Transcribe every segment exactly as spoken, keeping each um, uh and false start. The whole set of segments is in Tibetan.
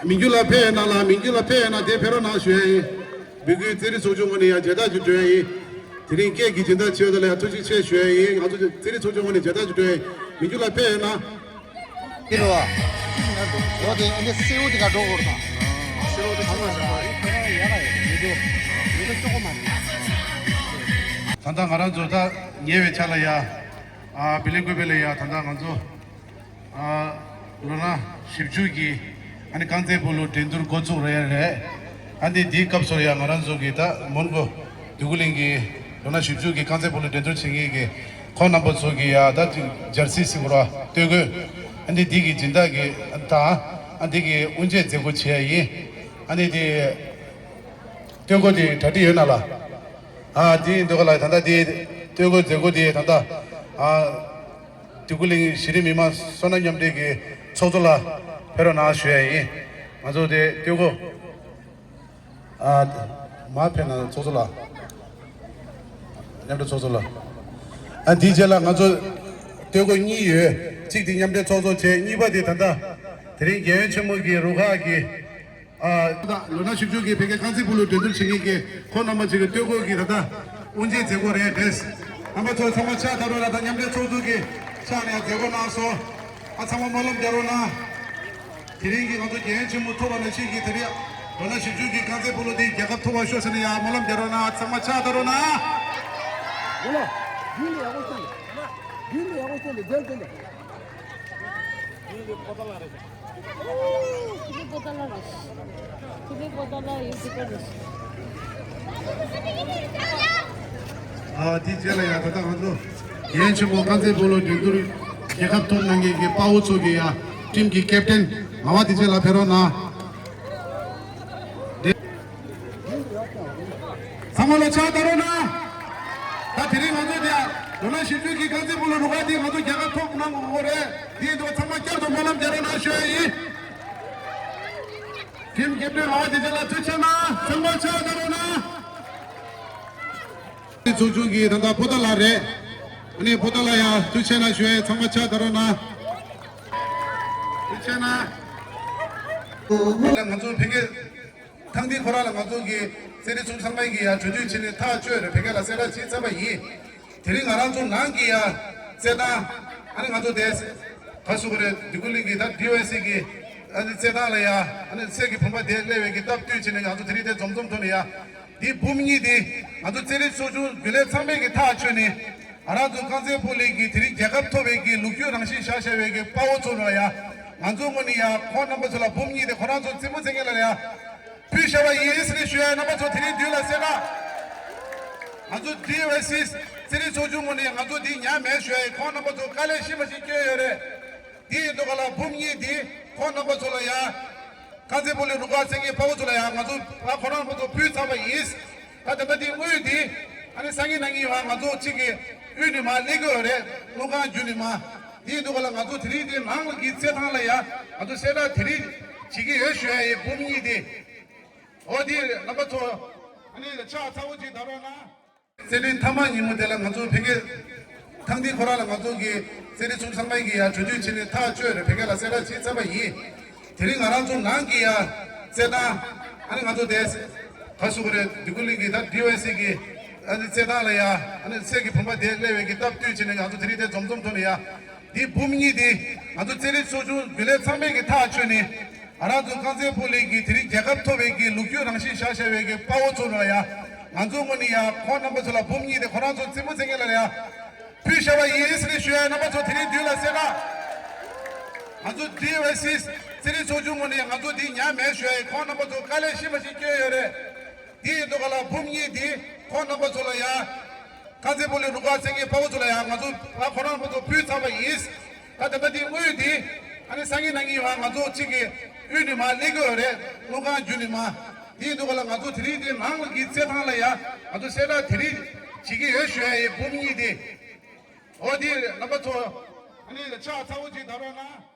མི་རྒྱུད་ལ་ཕེབས་ཡོད་ན་ལ་མི་རྒྱུད་ལ་ཕེབས་ཡོད་ན་དེ་ཕེབས་རོགས་གནང་ཞུ་ཡ་ཡིན། འབོད་སྐུལ་རྩེད་རིགས་ཚོགས་ཆུང་ངོས་ནས་ཡང་མཇལ་དར་ཅིག་སྒྲོན་ཡ་ཡིན། དེ་རིང་སྐད་ཀྱི་སྦྱིན་བདག་བྱས་ཡོད་ལ་ཡང་ཐུགས་རྗེ་ཆེ་ཞུ་ཡ་ཡིན། ང་ཚོ་རྩེད་རིགས་ཚོགས་ཆུང་ངོས་ནས་མཇལ་དར་ཅིག་སྒྲོན་ཡ་ཡིན། མི་རྒྱུད་ལ་ཕེབས་ཡོད་ན། འདི་རུ་བ། འོ་དེ་ཨ་ནི་སེའུ་དེ་ག་འགྲོ་དགོས་རེད་ད། སེའུ་དེ་ཚང་མ་ཡག་ག་ཡོད་མི་འདུག་མི་འདུག་ཅོག་མ་རེད། ད་ལྟ་ང་རང་ཚོ་ད་ཉེ་བའི་ཆར་ལ་ཡ། ཨ་བི་ལི་ཀུ་བེ་ལ་ཡ་ད་ལྟ་ང་ཚོ། ཨ་ལོ་ན་བཞི་བཅུ་གི་ཨ་ནི་རྐང་རྩེད་སྤོ་ལོ་འགྲན་བསྡུར་འགོ་བཙུགས་རེད་རེད། ཨ་ནི་འདིའི་སྐབས་སུ་ཡང་ང་རང་ཚོ་གི་ད་མོན་གྷོ་འདོད་རྒུ་གླིང་གི་ལོ་ན་བཞི་བཅུ་གི་རྐང་རྩེད་སྤོ་ལོ་འགྲན་བསྡུར་བྱེད་མཁན་གི་ཁོང་རྣམ་པ་ཚོ་གི་ཡ་ད་ཅིག་འཇར་སི་ཟེར་དགོས་ར་སྟོད་གོས་ཨ་ནི་འདི་གི་སྦྱིན་བདག་གི་དང་ཨ་འདི་གི་དབུ་འབྱེད་མཛད་སྒོ་བྱས་ཡིན། ཨ་ནི་འདི་སྟོད་གོས་དེ་གྲ་སྒྲིག་ཡོད་ན་ལ། ཨ་འདི་འདོད་ག་ལ་ད་ལྟ་འདི་སྟོད་གོས་མཛད་སྒོ་དེ་ད་ལྟ་ཨ། འདོད་རྒུ་གླིང་གཞི་རིམ་མི་མང་བསོད་ནམས་མཉམ་འབྲེལ་གྱི་ཚོགས་གཙོ་ལ་ཕེབས་རོགས་གནང་ཞུ་ཡ་ཡིན། ང་ཚོ་དེ་སྟོད་གོས་ཨ་མ་ཕེབས་ན་ཚོགས་གཙོ་ལ་མཉམ་འབྲེལ་ཚོགས་གཙོ་ལ་ཨ་འདིའི་རྗེས་ལ་ང་ཚོ་སྟོད་གོས་གཉིས་ཡོད། གཅིག་དེ་མཉམ་འབྲེལ་ཚོགས་གཙོ་བྱས། གཉིས་པ་དེ་ད་ལྟ་དེ་རིང་རྒྱལ་ཡོངས་ཆེན་མོ་གི་རུ་ཁག་གི་ཨ་ད་ལོ་ན་བཞི་བཅུ་གི་བོད་སྐད་རྐང་རྩེད་སྤོ་ལོ་འགྲན་བསྡུར་བྱེད་མཁན་གྱི་ཁོང་རྣམ་པ་ཚོ་གི་སྟོད་གོས་ཀྱི་ད་ལྟ་དབུ་འབྱེད་མཛད་སྒོ་རེད་དེ། རྣམ་པ་ཚོ་ཚང་མ་ཕྱག་བརྡབ་རོགས་ལ་ད་མཉམ་འབྲེལ་ཚོགས་གཙོ་གི་ཕྱག་ནས་མཛད་སྒོ་གནང་སོང་། ཨ་ཚང་མ་སྨོན་ལམ་རྒྱག་རོགས་གནང་། དེ་རིང་གི་ང་ཚོ་རྒྱལ་ཡོངས་ཆེན་མོ་ཐོབ་པ་ནང་བཞིན་གྱི་དེ་རིང་ལོ་ན་བཞི་བཅུ་གི་རྐང་རྩེད་སྤོ་ལོ་འདི་རྒྱལ་ཁ་ཐོབ་པར་ཤོག་ཟེར་ནས་ཡང་སྨོན་ལམ་རྒྱག་རོགས་གནང་། ཚང་མ་ཕྱག་བརྡབ་རོགས་གནང་། ཡ་ལ། རྒྱུན་ལས་ཡག་པོ་བསྟན་ཏེ། རྒྱུན་ལས་ཡག་པོ་བསྟན་ཏེ་རྒྱལ་བསྟན་ཏེ། ཨ་དེ་རྗེས་ལ་ཡང་ད་ལྟ་ང་ཚོ་རྒྱལ་ཡོངས་ཆེན་མོ་རྐང་རྩེད་སྤོ་ལོ་འགྲན་བསྡུར་རྒྱལ་ཁ་ཐོབ་གནང་མཁན་གྱི་དཔའ་བོ་ཚོ་གི་ཡང་ཊིམ་གྱི་ཀེབ་ཊེན་ངག་དབང་བསྟན་འཛིན་ལགས་ཕེབས་རོགས་གནང་། ཚང་མ་ལ་ཕྱག་བརྡབ་རོགས་གནང་། ད་དེ་རིང་ང་ཚོ་དེ་ཡང་ལོ་ན་བཞི་བཅུ་གི་རྐང་རྩེད་སྤོ་ལོ་རུ་ཁག་འདི་ང་ཚོ་རྒྱལ་ཁ་ཐོབ་གནང་དགོས་རེད། དེ་ཡིན་དུས་ཚང་མ་བསྐྱར་དུ་སྨོན་ལམ་རྒྱག་རོགས་གནང་ཞུ་ཡ་ཡིན། ཁྲིམས་སྐྱབས་འགྲོའི་ངག་དབང་བདེ་ཆེན་ལགས་ཐུགས་རྗེ་གནང་། ཚང་མ་ཕྱག་བརྡབ་རོགས་གནང་། ཚོགས་ཆུང་གི་ད་ལྟ་ཕོ་ཏ་ལགས་རེད། ཨ་ནི་ཕོ་ཏ་ལགས་ཡང་ཐུགས་རྗེ་གནང་ཞུ་ཡ་ཡིན། ཚང་མ་ཕྱག་བརྡབ་རོགས་གནང་། ཐུགས་རྗེ་གནང་། ང་ཚོ་ཕ་གི་ཐེངས་འདི་ཁོ་རང་ལ་ང་ཚོ་གི་རྩེད་རིགས་ཚོགས་ཚང་མ་གི་ཡང་གྲོས་བསྡུར་བྱས་ནས་ཐག་གཅོད་རེད། ཕ་གི་ལ་གསལ་བསྒྲགས་བྱས་ཚར་བ་ཡིན། དེ་རིང་ང་རང་ཚོ་ནང་གི་ཡང་རྩེད་ཐང་ཨ་ནི་ང་ཚོ་དེ་ག་སུ་ག་རེད། འདི་ཀུ་ལིང་གི་ད་ཌི་ཝའི་སི་གི་ཨ་ནི་རྩེད་ཐང་ལ་ཡང་ཨ་ནི་གསེར་གྱི་བུམ་པ་དེ་སླེབས་པའི་གི་སྟབས་བསྟུན་བྱས་ནས་ང་ཚོ་དེ་རིང་དེ་འཛོམས་འཛོམས་ཐོག་ནས་ཡང་འདི་འབུམ་གཉིས་དེ་ང་ཚོ་རྩེད་རིགས་ཚོགས་ཆུང་རྒྱུན་ལས་ཚང་མས་གི་ཐག་ཆོད་ནས། ང་རང་ཚོ་རྐང་རྩེད་སྤོ་ལོ་གི་དེ་རིང་རྒྱལ་ཁ་ཐོབ་པའི་གི་ལོ་རྒྱུས་རང་བཞིན་བཞག་བཞག་པའི་གི་དཔའ་བོ་ཚོ་ལ་ཡ། ང་ཚོ་ངོས་ནས་ཡ་ཁོང་རྣམ་པ་ཚོ་ལ་འབུམ་གཉིས་དེ་ཁོ་རང་ཚོ་རྩེད་མོ་རྩེད་མཁན་ལ་ཡ་ཕུལ་བཞག་པ་ཡིན་ཟེར་ནས་ཞུ་ཡ། རྣམ་པ་ཚོ་དེ་རིང་མདུན་ལ་གསལ་བསྒྲགས། ང་ཚོ་ཌི་ཝའི་སི་རྩེད་རིགས་ཚོགས་ཆུང་ངོས་ནས་ང་ཚོ་འདི་ཉམས་མེད་ཞུ་ཡ་ཡིན། ཁོང་རྣམ་པ་ཚོ་དཀའ་ལས་ཞེ་པོ་ཞིག་བསྐྱོན་ཡོད་རེད། དེ་ཡིན་དུས་ག་ལ་འབུམ་གཉིས་དེ་ཁོང་རྣམ་པ་ཚོ་ལ་ཡ། རྐང་རྩེད་སྤོ་ལོའི་རུ་ཁག་རྩེད་མཁན་དཔའ་བོ་ཚོ་ལ་ཡང་ང་ཚོ་ཨ་ཁོ་རང་ཁོ་ཚོ་ཕུལ་ཚར་བ་ཡིན། ད་ད་ལྟ་དེ་དངུལ་དེ་ཨ་ནི་སང་ཉིན་གནངས་ཉིན་ཡང་ང་ཚོ་གཅིག་གི་དབུས་ནས་མར་སླེབས་ཀྱི་ཡོད་རེད། དངུལ་ཁང་བརྒྱུད་ནས་མར། དེ་ཡིན་དུས་ག་ལ་ང་ཚོ་དེ་རིང་དེ་ནང་ལ་གི་རྩེད་ཐང་ལ་ཡང་ང་ཚོ་གསལ་བསྒྲགས་དེ་རིང་བྱེད་ཀྱི་ཡོད་ཞུ་ཡ་ཡིན། འབུམ་གཉིས་དེ། འོ་དེ་རྣམ་པ་ཚོ་ཨ་ནི་ཕྱག་ཚ་བོ་ཅིག་བརྡབ་རོགས་གནང་། རྩེད་འགྲན་མཐའ་མ་ཉིན་མོ་དེ་ལ་ང་ཚོ་ཕ་གི་ཐེངས་འདི་ཁོ་རང་ལ་ང་ཚོ་གི་རྩེད་འགྲན་ཚོགས་ཚང་མ་གི་ཡ་གྲོས་བསྡུར་བྱས་ནས་ཐག་གཅོད་རེད། ཕ་གི་ལ་གསལ་བསྒྲགས་བྱས་ཚར་བ་ཡིན། དེ་རིང་ང་རང་ཚོ་ནང་གི་ཡ་རྩེད་ཐང་ཨ་ནི་ང་ཚོ་དེ་ག་སུ་ག་རེད། འདི་ཀུ་ལིང་གི་ད་ཌི་ཝའི་སི་གི་ཨ་ནི་རྩེད་ཐང་ལ་ཡ་ཨ་ནི་གསེར་གྱི་བུམ་པ་དེ་སླེབས་པའི་གི་སྟབས་བསྟུན་བྱས་ནས་ང་ཚོ་དེ་རིང་དེ་འཛོམས་འཛོམས་ཐོག་ནས་ཡ། འདི་འབུམ་གཉིས་དེ་ང་ཚོ་རྩེད་རིགས་ཚོགས་ཆུང་རྒྱུན་ལས་ཚང་མས་ཀྱི་ཐག་ཆོད་ནས། ང་རང་ཚོ་རྐང་རྩེད་སྤོ་ལོ་གི་དེ་རིང་རྒྱལ་ཁ་ཐོབ་པའི་གི་ལོ་རྒྱུས་རང་བཞིན་བཞག་བཞག་པའི་གི་དཔའ་བོ་ཚོ་ལ་ཡ། ང་ཚོ་ངོས་ནས་ཡ་ཁོང་རྣམ་པ་ཚོ་ལ་འབུམ་གཉིས་དེ་ཁོ་རང་ཚོ་རྩེད་མོ་རྩེད་མཁན་ལ་ཡ་ཕུལ་བཞག་པ་ཡིན་ཟེར་ནས་ཞུ་ཡ། རྣམ་པ་ཚོ་དེ་རིང་མདུན་ལ་གསལ་བསྒྲགས། ང་ཚོ་ཌི་ཝའི་སི་རྩེད་རིགས་ཚོགས་ཆུང་ངོས་ནས་ང་ཚོ་འདི་ཉམས་མེད་ཞུ་ཡ་ཡིན། ཁོང་རྣམ་པ་ཚོ་དཀའ་ལས་ཞེ་པོ་ཞིག་བསྐྱོན་ཡོད་རེད། དེ་ཡིན་དུས་ག་ལ་འབུམ་གཉིས་དེ་ཁོང་རྣམ་པ་ཚོ་ལ་ཡ། རྐང་རྩེད་སྤོ་ལོའི་རུ་ཁག་རྩེད་མཁན་དཔའ་བོ་ཚོ་ལ་ཡ་ང་ཚོ་ཨ་ཁོ་རང་ཁོ་ཚོ་ཕུལ་ཚར་བ་ཡིན། ད་ད་ལྟ་དེ་དངུལ་དེ་ཨ་ནི་སང་ཉིན་གནངས་ཉིན་ཡང་ང་ཚོ་གཅིག་གི་དབུས་ནས་མར་སླེབས་ཀྱི་ཡོད་རེད། དངུལ་ཁང་བརྒྱུད་ནས་མར། དེ་ཡིན་དུས་ག་ལ་ང་ཚོ་དེ་རིང་དེ་ནང་ལ་གི་རྩེད་ཐང་ལ་ཡ་ང་ཚོ་གསལ་བསྒྲགས་དེ་རིང་བྱེད་ཀྱི་ཡོད་ཞུ་ཡ་ཡིན། འབུམ་གཉིས་དེ། འོ་དེ་རྣམ་པ་ཚོ་ཨ་ནི་ཕྱག་ཚ་བོ་ཅིག་བརྡབ་རོགས་གནང་།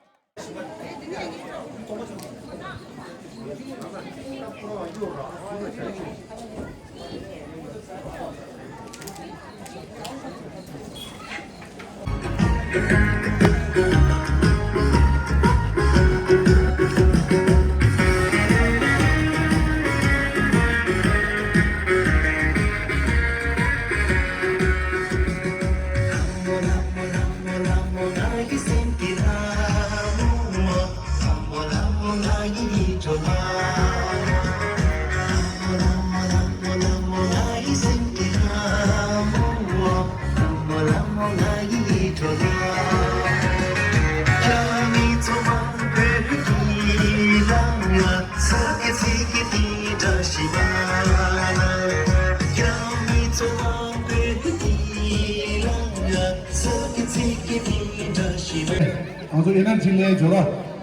ང་ཚོ་ཨེ་ནར་ཇི་ལའི་ཇོ་ར་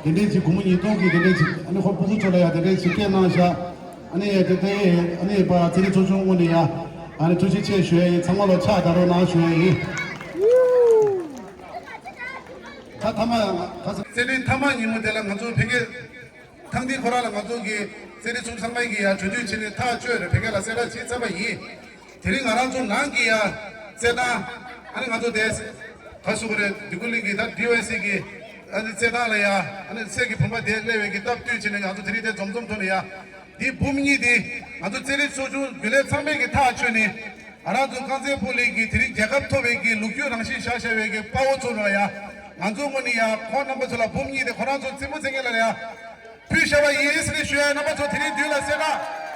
དེ་འདྲས་ཅིག་སྒོར་མོ་ཉིས་སྟོང་གི་དེ་འདྲས་ཅིག་ཨ་ནི་ཁོ་ཕྲུ་གུ་ཚོ་ལ་ཡང་དེ་འདྲས་ཅིག་སྐད་གནང་བཞག་ཨ་ནི་དེ་དེ་ཨ་ནི་པ་རྩེད་རིགས་ཚོགས་ཆུང་ངོས་ནས་ཡང་ཨ་ནི་ཐུགས་རྗེ་ཆེ་ཞུ་ཡ་ཡིན། ཚང་མ་ལ་ཕྱག་བརྡབ་རོགས་གནང་ཞུ་ཡ་ཡིན། ད་ཐ་མ་ཡང་ཁ་སང་རྩེད་འགྲན་མཐའ་མ་ཉིན་མོ་དེ་ལ་ང་ཚོ་ཕ་གི་ཐེངས་འདི་ཁོ་རང་ལ་ང་ཚོ་གི་རྩེད་རིགས་ཚོགས་ཚང་མ་གི་ཡང་གྲོས་བསྡུར་བྱས་ནས་ཐག་གཅོད་རེད། ཕ་གི་ལ་གསལ་བསྒྲགས་བྱས་ཚར་བ་ཡིན། དེ་རིང་ང་རང་ཚོ་ནང་གི་ཡང་རྩེད་ཐང་ཨ་ནི་ང་ཚོ་དེ་ག་སུ་ག་རེད། འདི་ཀུ་ལིང་གི་ད་ཌི་ཝའི་སི་གི་ཨ་ནི་རྩེད་ཐང་ལ་ཡང་ཨ་ནི་གསེར་གྱི་བུམ་པ་དེ་སླེབས་པའི་གི་སྟབས་བསྟུན་བྱས་ནས་ང་ཚོ་དེ་རིང་དེ་འཛོམས་འཛོམས་ཐོག་ནས་ཡང་འདི་འབུམ་གཉིས་དེ་ང་ཚོ་རྩེད་རིགས་ཚོགས་ཆུང་རྒྱུན་ལས་ཚང་མས་གི་ཐག་ཆོད་ནས། ང་རང་ཚོ་རྐང་རྩེད་སྤོ་ལོ་གི་དེ་རིང་རྒྱལ་ཁ་ཐོབ་པའི་གི་ལོ་རྒྱུས་རང་བཞིན་བཞག་བཞག་པའི་གི་དཔའ་བོ་ཚོ་ལ་ཡ། ང་ཚོ་ངོས་ནས་ཡ་ཁོང་རྣམ་པ་ཚོ་ལ་འབུམ་གཉིས་དེ་ཁོ་རང་ཚོ་རྩེད་མོ་རྩེད་མཁན་ལ་ཡ་ཕུལ་བཞག་པ་ཡིན་ཟེར་ནས་ཞུ་ཡ། རྣམ་པ་ཚོ་དེ་རིང་མདུན་ལ་གསལ་བསྒྲགས།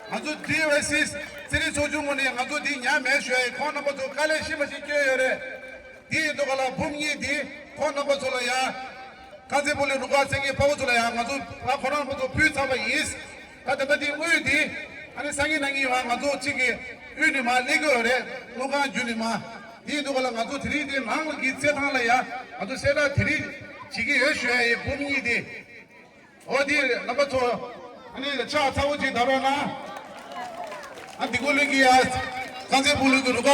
ང་ཚོ་ཌི་ཝའི་སི་རྩེད་རིགས་ཚོགས་ཆུང་ངོས་ནས་ང་ཚོ་འདི་ཉམས་མེད་ཞུ་ཡ་ཡིན། ཁོང་རྣམ་པ་ཚོ་དཀའ་ལས་ཞེ་པོ་ཞིག་བསྐྱོན་ཡོད་རེད། དེ་ཡིན་དུས་ག་ལ་འབུམ་གཉིས་དེ་ཁོང་རྣམ་པ་ཚོ་ལ་ཡ། རྐང་རྩེད་སྤོ་ལོའི་རུ་ཁག་རྩེད་མཁན་དཔའ་བོ་ཚོ་ལ་ཡང་ང་ཚོ་ཨ་ཁོ་རང་ཁོ་ཚོ་ཕུལ་ཚར་བ་ཡིན། ད་ད་ལྟ་དེ་དངུལ་དེ་ཨ་ནི་སང་ཉིན་གནངས་ཉིན་ཡང་ང་ཚོ་གཅིག་གི་དབུས་ནས་མར་སླེབས་ཀྱི་ཡོད་རེད། དངུལ་ཁང་བརྒྱུད་ནས་མར། དེ་ཡིན་དུས་ག་ལ་ང་ཚོ་དེ་རིང་དེ་ནང་ལ་གི་རྩེད་ཐང་ལ་ཡ་ང་ཚོ་གསལ་བསྒྲགས་དེ་རིང་བྱེད་ཀྱི་ཡོད་ཞུ་ཡ་ཡིན། འབུམ་གཉིས་དེ། འོ་དེ་རྣམ་པ་ཚོ་ཨ་ནི་ཕྱག་ཚ་བོ་ཅིག་བརྡབ་རོགས་གནང་། ཨ་འདི་ཀུ་ལིང་གི་ཡ་རྐང་རྩེད་སྤོ་ལོ་གི་རུ་ཁག